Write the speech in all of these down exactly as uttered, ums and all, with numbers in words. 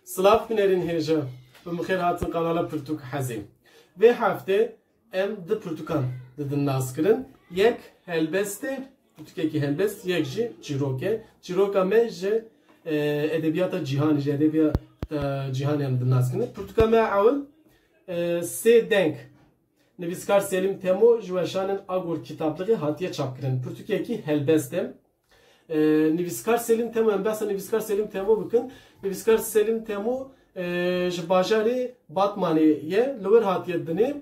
Silav hunerên hêja, bi min xêr hatin kanala Pirtûk Hezê. Vê heftê em du pirtûkan didin naskirin. Yek helbestê, pirtûkekî helbest, yek jî çîrok e. Çîroka me ji, e, edebiyata cîhanê, ji edebiyata cîhanê em didin naskirin. Pirtûka me ewil, e, Sê Deng. Nivîskar Selîm Temo ji weşanên Agor Kitablixê hatiye çapkirin. Pirtûkekî helbest e. E, nivîskar Selîm Temo, em behsa nivîskar Selîm Temo bikin. Nivîskar Selîm Temo, e, ji bajarê Batmanê ye, li wir hatiye dinê.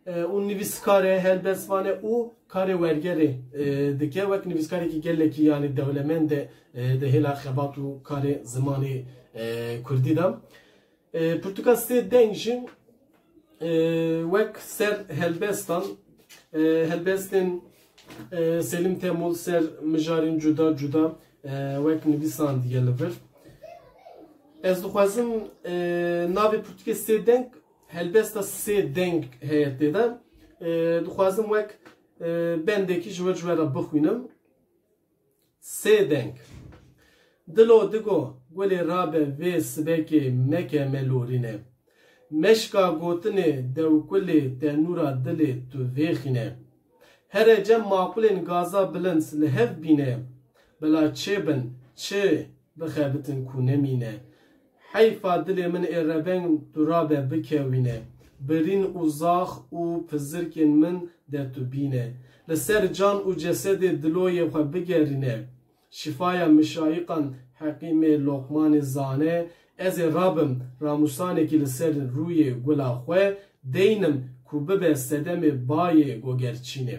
E, û nivîskar e, helbestvan e û karê wergerê, e, dike. Wek nivîskarekî gelekî, yanî dewlemend e, e, di hêla xebat û karê zimanê, e, kurdî de. E, pirtûka Sê Deng jî, e, wek ser helbestan, e, helbestên, e, Selîm Temo li ser mijarên cuda cuda, e, wek nivîsandiye li vir. Ez dixwazim, e, navê pirtûkê Sê Deng, helbesta sê deng heye tê de. E, dixwazim wek, e, bendekî ji we, ji we re bixwînim. Sê deng. Dilo digo, gulê rabe vê sibekê meke melorîne. Meşka gotinê dewkulê tenûra dilê tu vêxîne. Here cem maqulên gaza bilind li hev bîne. Bila çê bin, çi bixebitin ku nemîne. Heyfa dilê min ê rebeng tu rabe bikewîne. Birîn û zax û pizirkên min de tu bîne. Li ser can û cesedê diloyê xwe bigerîne. Şîfaya mişayiqan Hekîmê Loqmanê zane, ez ê rabim ramûsanekî li ser rûyê gula xwe, deynim ku bibe sedemê bayê gogerçînê.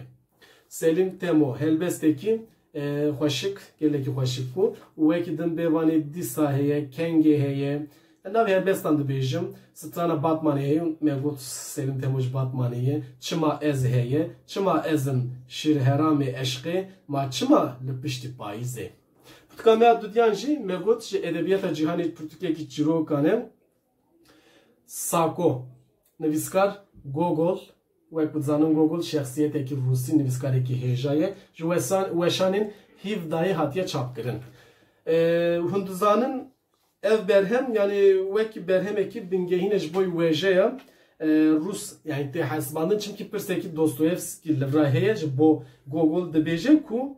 Selîm Temo, helbestekî, e, xweşik, gelekî xweşik bû û wekî din bêvanê dîsa heye, kengê heye. Navê helbestan dibêjim, strana Batmanê heye, me got Selîm Temo ji Batmanê ye. Çima ez heye, çima ez im şîrheramê eşqê, ma çima li piştî payîzê? Pirtûka me ya dudiyan jî me got ji edebiyata cîhanê pirtûkekî çîrokan e. Sako, nivîskar Gogol, wek dizanin Gogol şexsiyetekî rûsî, nivîskarekî hêja ye. Ji wesan-, weşanên hîvdayê hatiye çapkirin. E, hûn dizanin ev berhem, yanî wekî berhemekî bingehîn e ji bo wêjeya, e, rûs, yanî tê hesibandin, çimkî pirsekî Dostoyevskî li vir heye, ji bo Gogol dibêje ku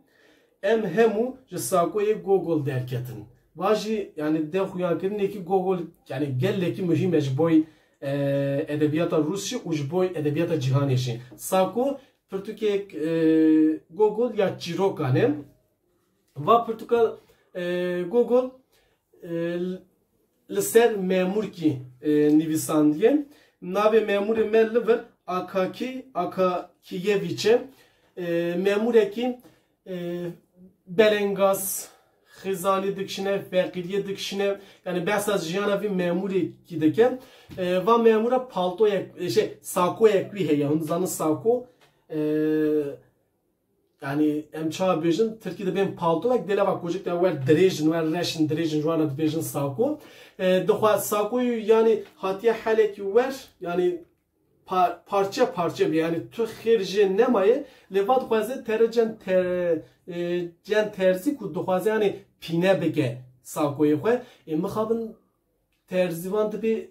em hemû ji sakoyê Gogol derketin. Va jî, yanî de xuyankirinekî Gogol, yanî gelekî muhîm e ji bo, e, edebiyata rûs jî û ji bo edebiyata cîhanê jî. Sako pirtûkek, e, Gogol ya çîrokan e. Va pirtûka, e, Gogol, e, li ser memûrkî, e, nivîsandiye. Navê memûrê me li vir Akaki, Akakiyevîç e. E, memûrekî, e, belengaz, xizanî dikişine, feqîriyê dikişine, yanî behsa jiyana vî memûrekî dike. E, va memûra paltoyek, e, şey, sakoyek wî heye. Hûn dizanin sako, e, yanî em çawa bêjin, tirkî dibên paltoyek, dê leva kocik de wer dirêj in, wer reş in, dirêj in, ji wan re dibêjin sako. E, dixwa sakoyê yanî hatiye helekî wer, yanî pa-, parçe parçe bî, yanî tu xêr jê nemaye, lê va dixwaze tere cem ter-, e, cem terzî ku dixwaze yanî pîne bike sakoyê xwe. Ê mixabin terzîvan dibê,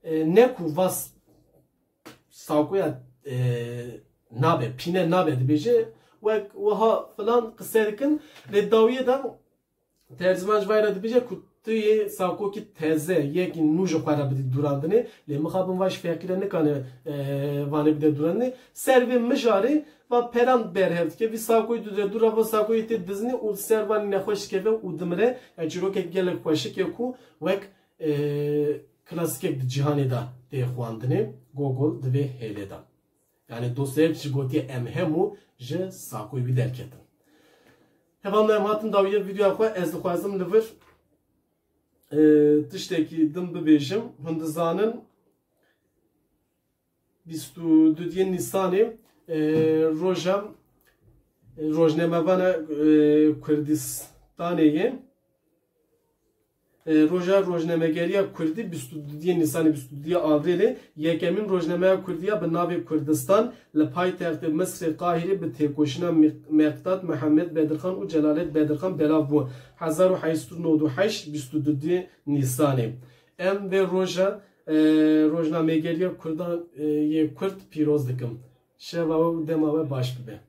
e, ne ku va s-, sakoya, e, nabe, pîne nabe dibêje, wek wiha filan qise dikin. Lê dawiyê de terzîvan ji vayra dibêje ku tu yê sakokî teze, yekî nû ji xwe re bidî durandinê. Lê mixabin va ji feqîre nikane, e, vanê bide durandinê. Ser vê mijarê va peran berhev dike. Vî sakoyî dide dûra va sakoyê tê dizinê û ser vanî nexweş dikeve û dimire. Ev çîrokek gelek xweşik e ku wek e, klasîkek di cîhanê de tê xwendinê, Gogol di vê hêlê de. Yanî Dostoyevskî gotiye em hemû ji sakoyê wî derketin. Hevalno em hatin dawiyê vîdeoya xwe, ez dixwazim li vir, e, tiştekî din bibêjim. Hûn dizanin, bîst û duyê Nîsanê, e, roja, e, rojnamevana, e, Kurdistanê ye. E, roja rojnamegeriya Kurdî bîst û duyê Nîsanê, bîst û duyê Avrêlê, yekemîn rojnameya Kurdî ya bi navê Kurdistan li paytextê Misrê Qahîrê bi têkoşîna Miq-, Meqdad Mihemed Bedirxan û Celalet Bedirxan belav bû. Hezar û heşt sed û newid û heşt, bîst û duyê Nîsanê. Em vê roja, e, rojnamegeriya Kurdan, e, yê Kurd pîroz dikim. Şeva we û dema we baş bibe.